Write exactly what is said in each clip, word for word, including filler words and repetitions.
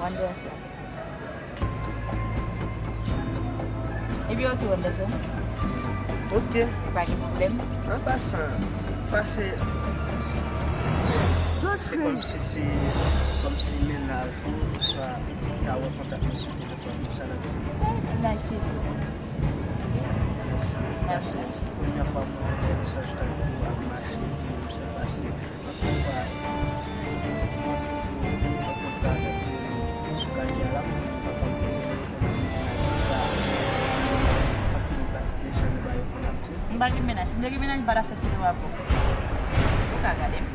Anderson. Epi yo tou Anderson. Ok. Pa gen pwoblèm. An pasan, pase. Se kòmsi, se kòmsi mennaj ou, oswa ta wè kontak mwen sou telefòn, sa l ap di. Mennaj cheri. Sa se premyè fwa mwen wè mesaj tankou ap mache, epi m santi pase. M pa gen mennaj. Si m te gen mennaj, m pa t ap fè file avè w. Ou ka gade m.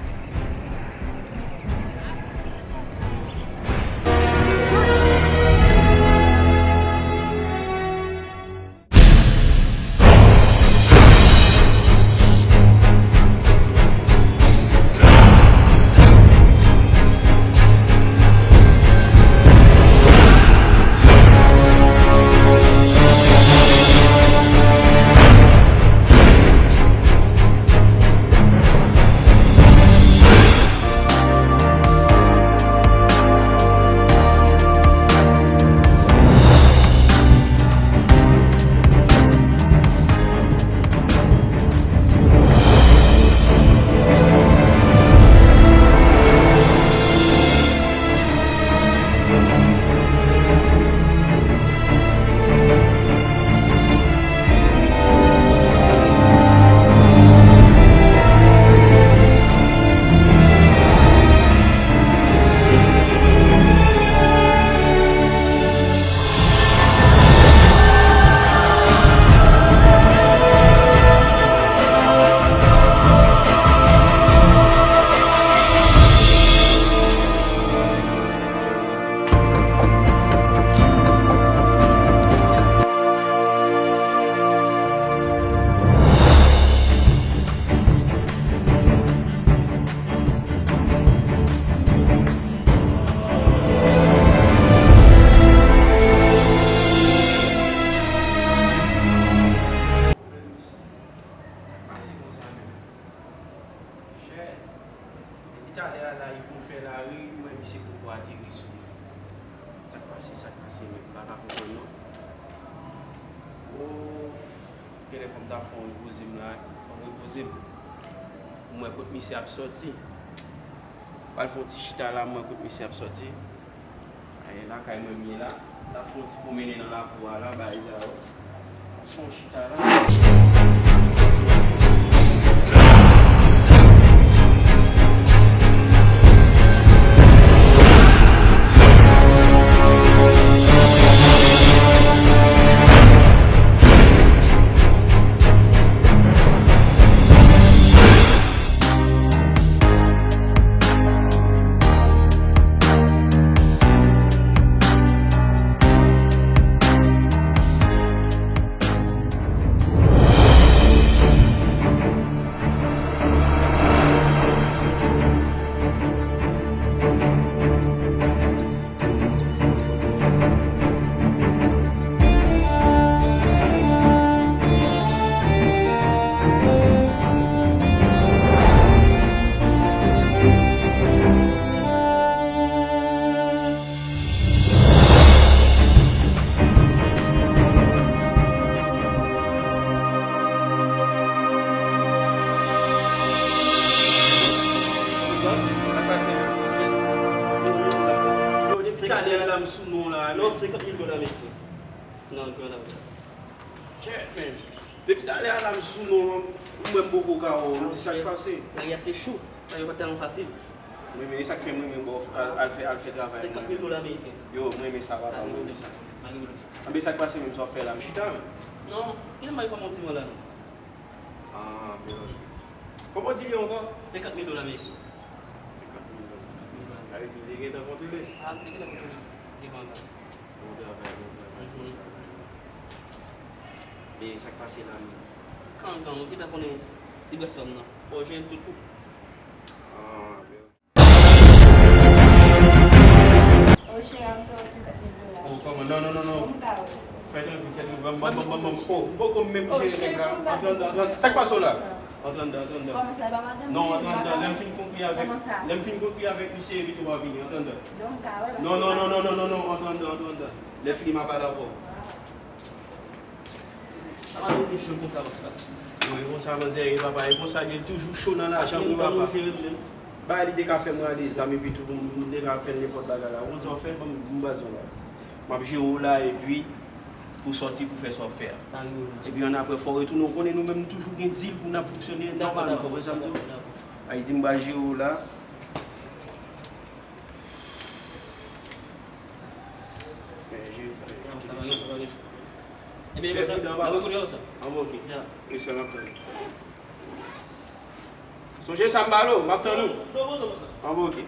Sa k pase konsa menm? Chè, depi talè a la, Yvon fè lari, m wè misye poko ateri sou mwen. Sa k pase, sa k pase menm, m pa ka konprann non. Oh, genlè fò m ta fè yon repoze m la, fò m repoze m. Pou m wè kot misye ap sòti. Pral fè yon ti chita la, m wè kot misye ap sòti. Ayen lakay mwen m ye la. N ap fè yon ti pwomennen nan lakou a la, bagay sa yo. N ap fè yon chita la. Depi talè a la m sou non la, non, senkant mil dola ameriken. Non, non, non. Kèt, men. Depi talè a la m sou non an, m wè m poko ka wè w, m di sa k pase. Lari a te cho, lari a pa t tèlman fasil. Wi, men e sa k fè m renmen ba w, al, al fè, al fè travay. Senkant mil dola ameriken. Yo, m renmen sa, papa, m renmen sa. Anben, sa k pase menm, sa w ap fè la, m chita, men. Non, kilè m al pran yon ti mò la, non? Ah, men ok. Kòman w di li ankò? Senkant mil dola ameriken. Senkant mil dola. Sa vle di w te gentan kontwole sa? Ah, m te gentan kontwole. Devan la. Bon travay, bon travay, bon travay. Men sa k pase la menm? Kan, kan, ou gentan konnen ti brès pa m nan. Fò w jwenn tout kou. Ah, men. Oh, cheri, m fè w senkant mil dola. Oh, kòman? Non, non, non, non. Fè trankil, fè trankil. Ban m, ban m, ban m, ban m. Oh, m poko menm jere nèg la. Antre anndan, antre anndan. Sa k pase w la? Antre anndan, antre anndan. Non, antre anndan. Lè m fin konkli Avèk, lè m fin konkli avèk misye, epi tou w a vini, antandan. Non, non, non, non, non, non, non, antandan, antandan. Lè fini, m a pale avè w. Sa pa dwe cho konsa, konsa. Mwen, konsa, manzè, e papa, e konsa, li toujou cho nan lajan, wi, papa. Bagay li te ka fè m rale zam, epi tou, m te ka fè l nenpòt bagay la. Ou konn sa w fè l, ban m, m ba di w la. M ap jere w la, epi pou sòti, pou fè sa w ap fè a. Epi annapre, fò w retounen, ou konnen nou menm, nou toujou gen dil pou n ap fonksyone nòmalman. Ou konn sa m di w? Ay di m ba jere w la. Men, jere sa. Ebyen, sa, nan rekoute konsa. Anben, ok. Respè, m ap tann ou. Sonje sa m ba w, m ap tann ou. Anben, ok.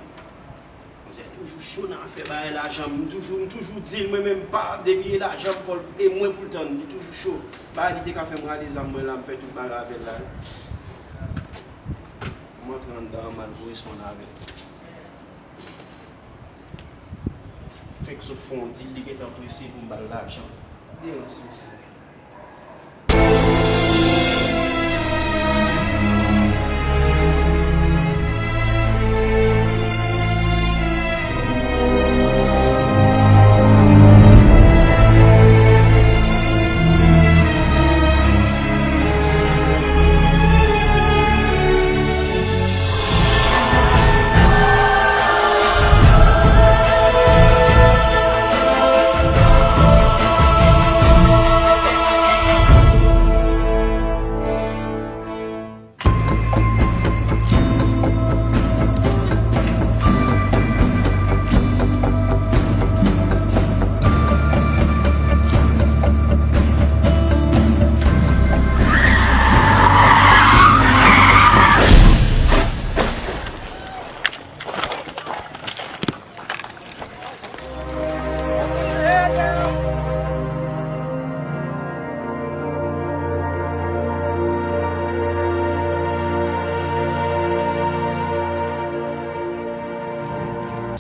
Manzè toujou cho nan afè bagay lajan. M toujou, m toujou di l, mwen menm, pa depi e lajan m fò l, e mwen pou l tann. Li toujou cho. Bagay li te ka fè m rale zam mwen la, m fè tout bagay avè l la. M antre anndan an, m al koresponn avè l. Fèk sot fè yon dil, li gentan prese pou m ba l lajan. Deranje misye.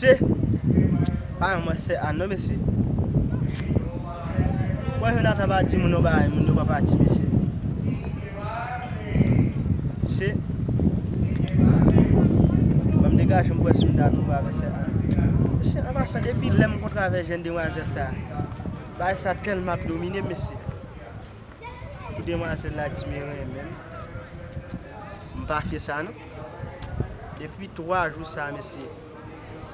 Mesye, pa yon mwen se a non, mesye. Mwen, Jonathan pa di moun yo bagay, moun yo pa pati, mesye. Se. Ban m degaje m pou wè si m ta twouve avè sè a. Mesye, an pasan, depi lè m kontre avè jèn demwazèl sa a, bagay sa tèlman ap domine m, mesye. Pou demwazèl la di m renmen m, m pa fè sa, non. Depi twa jou sa a, mesye,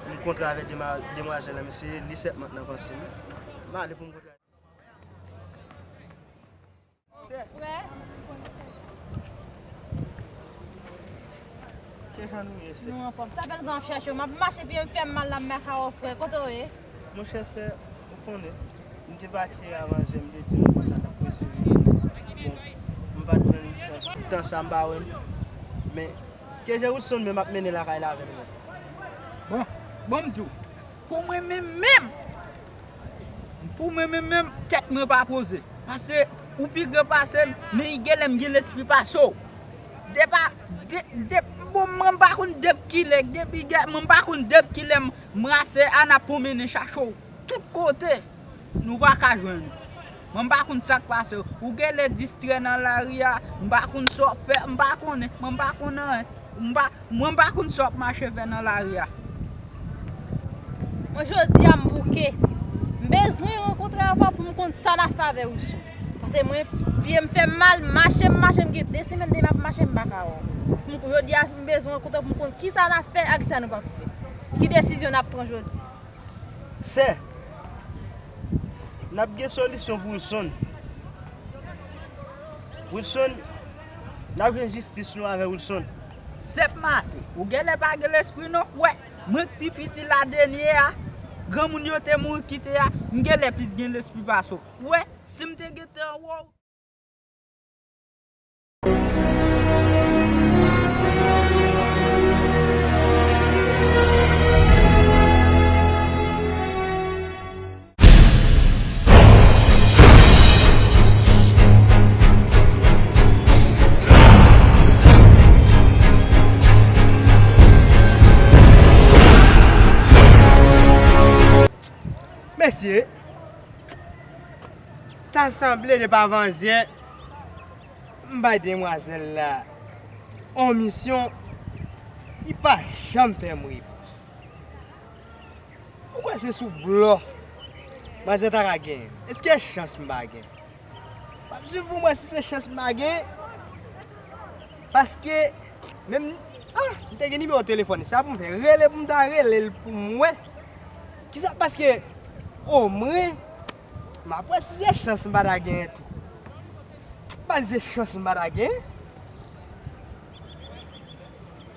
m kontre avè dema-, demwazèl la, mesye, li sètman nan panse m. M ale pou m kontre. Sè. Frè. Kijan nou ye, sè? Nou anfòm. Sa bèl gran chèche w. M ap mache, pye m fè m mal la, m pa ka wè w, frè. Kote w ye? Monchè, sè, ou konnen, m te pati avan yè, m te di nou konsa n ap prese vini. Bon, m pa t jwenn chans. Tout tan sa, m pa wè l. Men, ke jan Wilson menm ap mennen lakay la avè m, non. Bon, bon, m di w. Pou mwen menm menm, pou mwen menm menm, tèt mwen pa poze. Paske ou pi gran pase m, men genlè m gen lespri pase w. Depi, de, de, bon, mwen m pa konn depi kilè, depi gè, mwen m pa konn depi kilè m, m rase a n ap pwomennen chache w tout kote. Nou pa ka jwenn ou. Mwen m pa konn sa k pase w. Ou genlè distrè nan lari a, m pa konn sa w ap fè, m pa konnen, mwen m pa konn anyen. M pa, mwen m pa konn sa w ap mache fè nan lari a. Mwen jodi a m bouke. M bezwen rankontre avè w pou m konn sa n ap fè avè Wilson. Paske mwen, pye m fè m mal, mache m mache, m gen de semèn demen ap mache, m pa ka wè w. M, jodi a m bezwen rankontre pou m konn kisa n ap fè ak kisa nou p ap fè. Ki desizyon n ap pran jodi? Sè, n ap gen solisyon pou Wilson. Wilson, n ap jwenn jistis nou avè Wilson. Sèp Mase, ou genlè pa gen lespri non, wè, mwen k pi piti la dènye a, granmoun yo te mouri kite a, m genlè plis gen lespri pase w. Wè, si m te gentan wè w. Mesye, ta sanble depi avanzyè, m bay demwazèl la on misyon, Li pa janm fè m repons. Ou kwè se sou blòf manzè ta ka genyen? Èske chans m pa gen? W ap swiv pou m wè si se chans m pa gen. Paske, menm, ah, m te gen nimewo telefòn li. Sa pou m fè? Rele pou m ta rele l pou m wè. Kisa? Paske, omwen, m ap wè si se chans m pa ta genyen tou. M pa di se chans m pa ta genyen.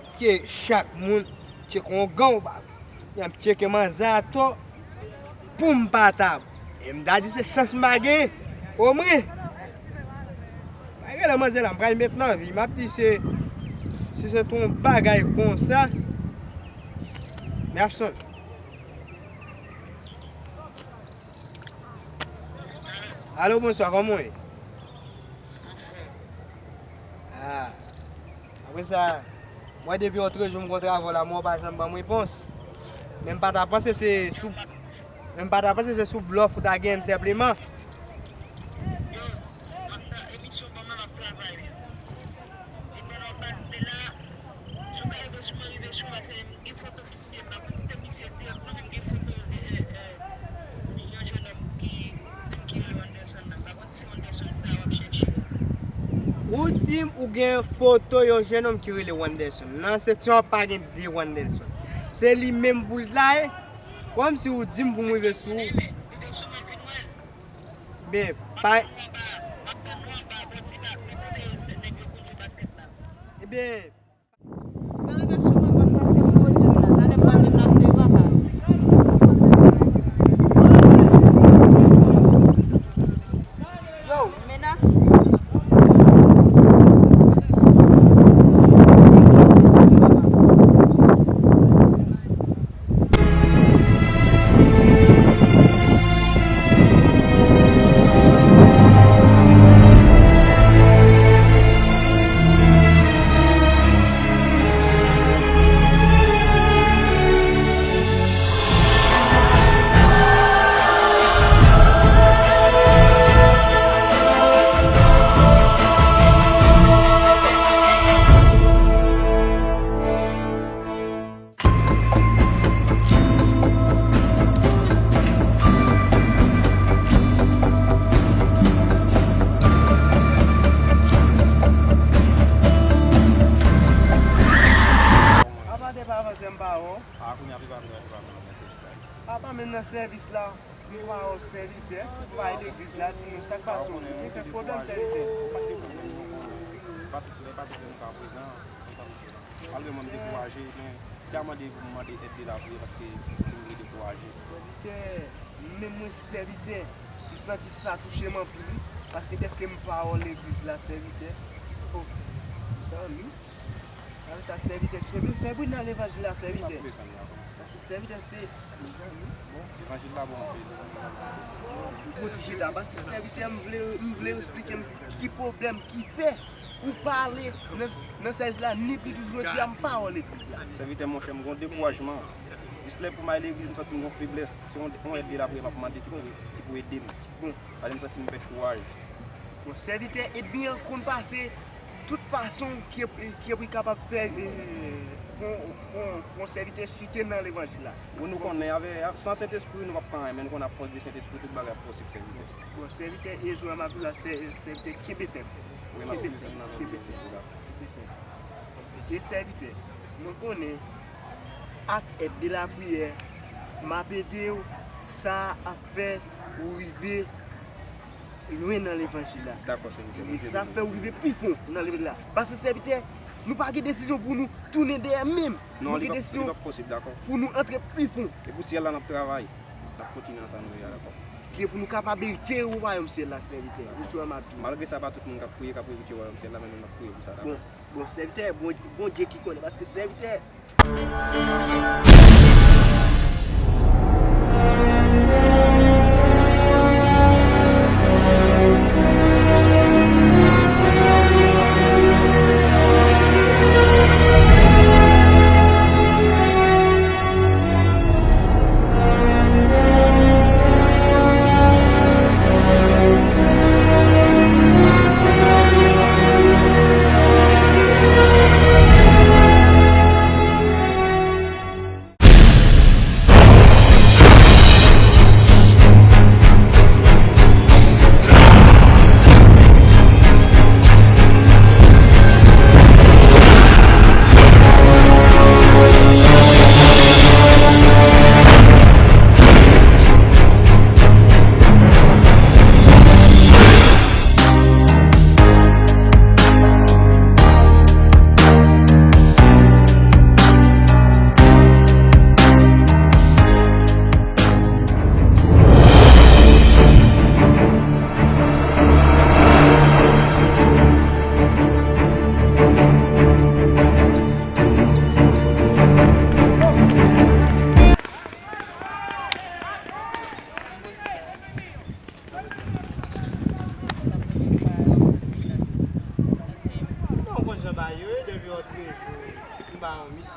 Paske chak moun tcheke yon gan ou pa. Y ap tcheke manzè atò pou m pa ta bon. E m ta di se chans m pa gen. Omwen, bagay la manzè la, m pral met nan vi. M ap di se, si se t yon bagay konsa, m ap sonn. Alo, bonswa, kòman w ye? Ah. Apre sa, mwen depi yon trè jou m kontre avè w la, men w pa janm ban m repons. Men m pa ta panse se sou, men m pa ta panse se sou blòf ou ta gen m senpleman. Yo, m ap nan emisyon, kòman m ap travay. E pandan w pale la, si w ka rive sou mwen, rive sou mwen, se m gen foto. Misye, m pa konn si se misye dirèk non, men m gen foto, e, e, e, yon jennonm ki di m ki rele Wanderson nan. M pa konn si se Wanderson sa a w ap chèche a. Ou di m ou gen foto yon jennonm ki rele Wanderson. Nan seksyon an pa gen de Wanderson. Se li menm pou l ta ye. Kòmsi ou di m pou m rive sou ou. Rive, rive sou mwen, vin wè l. Ben, pa. M ap tann nou anba, m ap tann nou anba, bò ti ba, bò kote nèg yo konn jwe baskèt la. Ebyen, Men rive sou mwen, bòs, paske m poze m la. Talè m pral deplase, papa. Yo, menas. Apa te pa avanse m pa wè w. A, kounye a pi pa vre, pi pa vre nan sèvis la. Apa menm nan sèvis la, m pa wè w sèvitè, m pa legliz la, di nou sa k pase w, gen kèk pwoblèm sèvitè. Pa tout lè, pa tout lè nou ka prezan. Malgre mwen m dekouraje, men m ta mande pou m mande èd de lapriyè paske m santi m vle dekouraje. Sèvitè, menm mwen sèvitè, m santi sa touche m anpil wi, paske dèske m pa wè w legliz la sèvitè. O, zanmi, sa vle sa sèvitè kenbe fè wi nan levanjil la sèvitè. Paske sèvitè se, mezanmi, bon. Levanjil la bon anpil, levanjil la bon anpil. Bon, ti chita, paske sèvitè m vle, m vle w esplike m ki pwoblèm ki fè ou pa ale nan, nan sèvis la, ni pi tou jodi a m pa wè w legliz la. Sèvitè monchè, m gen yon dekourajman. Jis lè pou m al legliz, m santi m gen yon feblès. Se yon, yon èd de lapriyè m ap mande ki pou, ki pou ede m. Bon. Paske m santi m pèd kouraj. Bon, sèvitè, ebyen, konn pase tout fason ki, ki kapab fè, e, fè, fè, fè yon sèvitè chite nan levanjil la. Bon, nou konnen avè, san Sentespri, nou p ap ka anyen, men nou konnen ak fòs de Sentespri, tout bagay ap posib, sèvitè. Bon, sèvitè, e jwè m ap di w la, sè-, sèvitè, kenbe fèm. Wi, m ap kenbe fèm nan non de Jezi. Kenbe fèm. E sèvitè, mwen konnen ak èd de lapriyè, m ap ede w, sa ap fè ou rive lwen nan levanjil la. Dakò, sèvitè. Sa ap fè ou rive pi fon nan levanjil la. Paske sèvitè, nou pa gen desizyon pou nou tounen dèyè menm. Non, li p ap, li p ap posib, dakò. Pou nou antre pi fon. E pou syèl la, n ap travay. N ap kontinye nan sa nou ye a, dakò. Ki pou nou kapab eritye wayòm syèl la, sèvitè. Dakò. Ou jwenn m ap di w. Malgre sa, pa tout moun k ap priye, k ap eritye wayòm syèl la, men nou, n ap priye pou sa, dakò. Bon, bon, sèvitè, Bon, Bondye ki konnen, paske sèvitè,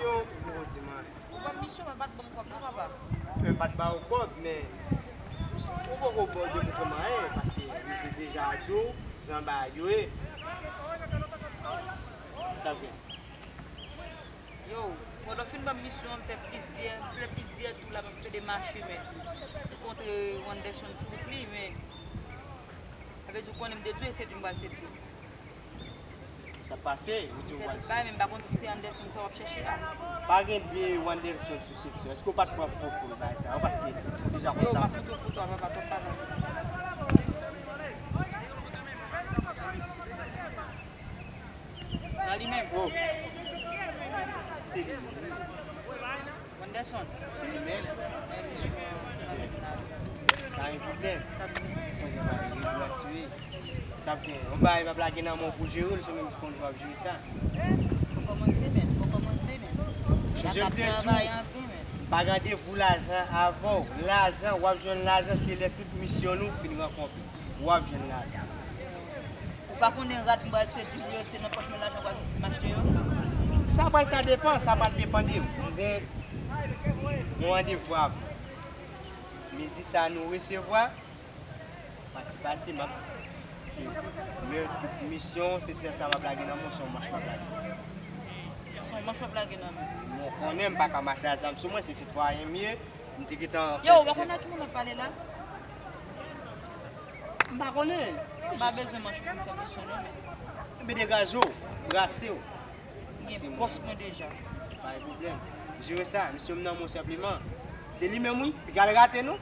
Yo, ou poko di m anyen. Ou ban m misyon, men pa t ban m kòb non, papa. Men pa t ba ou kòb, men ou poko ba w de mouton manyen, paske m te deja di w jan bagay yo ye. Sa vre. Yo, pandan w fin ban m misyon an, m fè plizyè, m fè plizyè tou la, m ap plede mache, men m kontre Wanderson sou wout li, men sa vle di w konnen m te di w e sedui m pral sedui. Sa pase, ou di w pral bay, men m pa konn si se Anderson sa w ap chèche la. Pa gen de Wanderson sou sepsyon. Èske w pa t pran foto bagay sa yo? Paske ou deja konn. Yo, m ap montre w foto a, papa, twòp pale. La li menm. Oh. Se li menm. Wanderson. Se li menm. Men misyon an menm la. Pa gen pwoblèm. Sa k gen? Mwen gen bagay yo pou asire. Sa k gen? Yon bagay p ap lage nan men w pou jere l, se ou menm ki konn jan w ap jere sa. Fò kòmanse, men. Fò kòmanse, men. Jan m te di w, m pa randevou lajan avè w. Lajan, w ap jwenn lajan, se lè tout misyon nou fin rankontre. W ap jwenn lajan. Ou pa konnen rad m pral soti pou yo, se nan pòch mwen lajan pral soti pou m achte yo? Sa pral, sa depan, sa pral depan de m. M gen yon randevou avè w. Mezi sa nou resevwa, pati pati, m ap jere. Men tout misyon, se sèl sa m ap lage nan men w, se yon manch m ap lage. Se yon manch w ap lage nan men w? Mwen konnen m pa ka mache a zam sou mwen, se sitwayen m ye. M te gentan fè plizyè. Yo, ou pa konnen a ki moun w ap pale la? M pa konnen. M pa bezwen manch pou m fè misyon non, men. Ebyen degaje w, brase w. M gen bòs mwen deja. Pa gen pwoblèm. Jere sa, misyon m nan men w senpleman. Se li menm wi, piga l rate nou.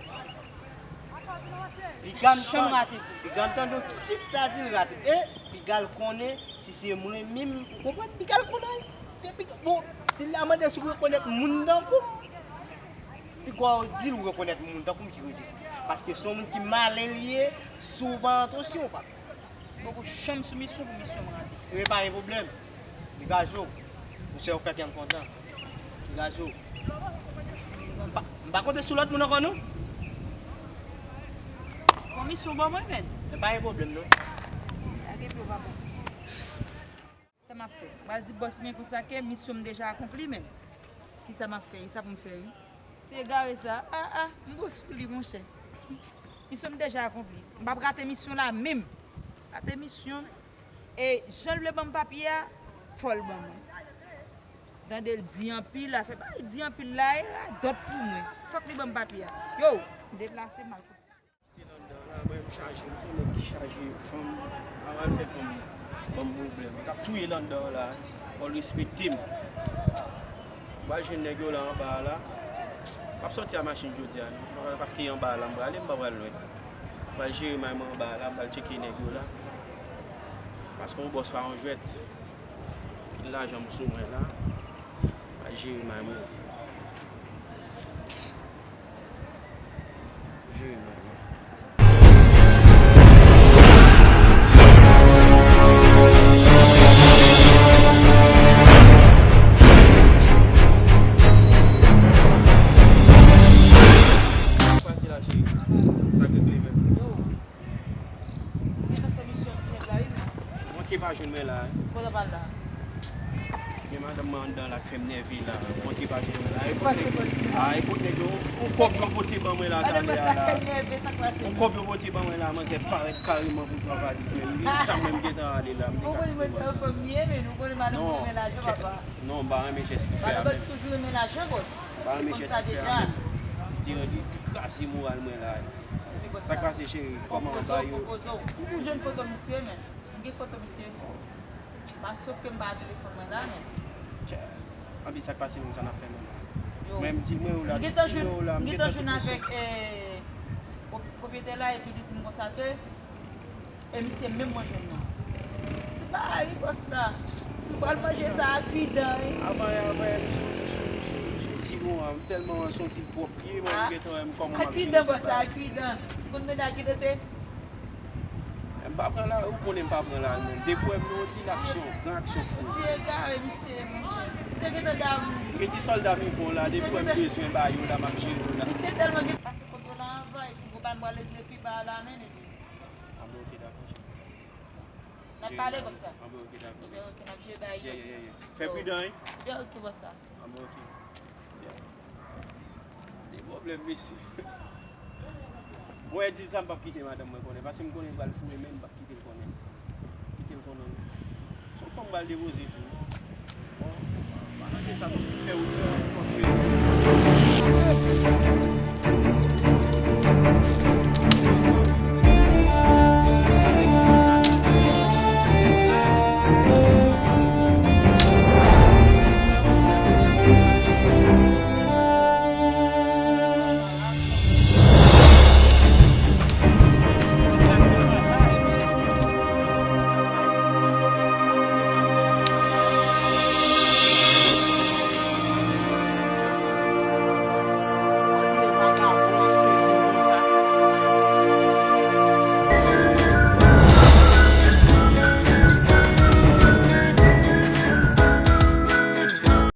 Piga m tande, piga m tande w tit la di l rate. E piga l konnen si se mwen menm, ou konprann? Piga l konnen. Bon, si l la mande si w rekonèt moun tankou m. Piga w di l ou rekonèt moun tankou m ki rejistre. Paske se yon moun ki malen li ye, si w pa atansyon, papa. M poko janm sou misyon pou misyon m rate. Ebyen pa gen pwoblèm. Degaje w. Monchè, ou fè kè m kontan. Degaje w. M pa, m pa konte sou lòt moun ankò non. Bon, misyon ban mwen, men. Men pa gen pwoblèm non. Lage pye w, papa. Sa m ap fè? M pral di bòs mwen konsa ke misyon m deja akonpli, men. Kisa m ap fè? E sa pou m fè, wi. Ti egare sa. A, a, m bon sou li, monchè. Misyon m deja akonpli. M p ap rate misyon la menm. Rate misyon. E jan l vle ban m papye a, fò l ban mwen. Tande l di anpil, afè pa di anpil la, e radòt pou mwen. Fòk li ban m papye a. Yo, m deplase m al kote. Te nan anndan la, mwen m chaje, m se yon nèg ki chaje, fanm pa pral fè fanm ban m pwoblèm. T ap touye l anndan la, fò l respekte m. M pral jwenn nèg yo la anba a la. M ap sòti a machin jodi a non, paske anba a la m prale, m pa pral lwen. M pral jere may mwen anba a la, m pral tcheke nèg yo la. Paske yon bòs pa yon jwèt. Anpil lajan m sou mwen la. M pral jere may mwen. Pase la, cheri. Sa k regle menm? Yo. Ou gentan fè misyon ti nèg la, wi, men. Manke pa jwenn mwen la, wi. Kote w pral la? Gen madanm mwen anndan la k fè m nève la. Manke pa jwenn mwen la. Sa k pase, bòs? A, e kot nèg yo, yon kòb yo pote ban mwen la talè a la. Yon kòb yo pote ban mwen la, manzè parèt kareman pou l pran valiz mwen. Li menm sa mwen m gentan ale la, m te ka tire manzè. Non, m pa renmen jès li fè a menm. M pa renmen jès li fè a menm. Li te, li kraze moral mwen la. Sa k pase, cheri? Kòman anba yo? Ou jwenn foto misye, men. M gen foto misye. Sof ke m pa gen telefòn mwen la, men. Anpi sa k pase menm, sa n ap fè menm? Mwen m di mwen ou la, m di mwen ou la, m gentan jwenn avèk, eh, pwop-, pwopyetè la, epi li di m konsa ke, e misye menm mwen jwenn nan. Ti bagay wi, bòs la. M pral manje sa ak pidan wi. Avan yè, avan yè, m sou, m sou, m sou, m sou ti bon an, m tèlman se yon ti pwòp li ye, mwen m gentan wè m kòman m ap jere tout bagay. Ak pidan, bòs la, ak pidan. Ou konn tande ak pidan se? M pa pran la, ou konnen m pa pran la menm. Depi w wè m nan yon ti aksyon, gran aksyon pou ou. Ti egare misye, monchè. Misye gentan damou. Gen ti sòlda m yon la, depi w wè m bezwen ba yo la, m ap jere yo la. Misye tèlman gen pase kont yo la anvan, epi konpa m pral regle pi ba la, men, epi. Anben, oke, dakò, cheri. N ap pale, bòs la. Anben, oke, dakò. Ebyen, oke, n ap jere ba yo. Fè pridan, wi. Ebyen, oke, bòs la. Ah, bon, ok. Sè. De pwoblèm, mesye. Bon, e di sa, m p ap kite madanm mwen konnen, paske m konnen l pral foure, men m p ap kite l konnen. Kite l konnen. Se yon fanm m pral depoze tou. Bon, pa mande sa, m fè wout mwen.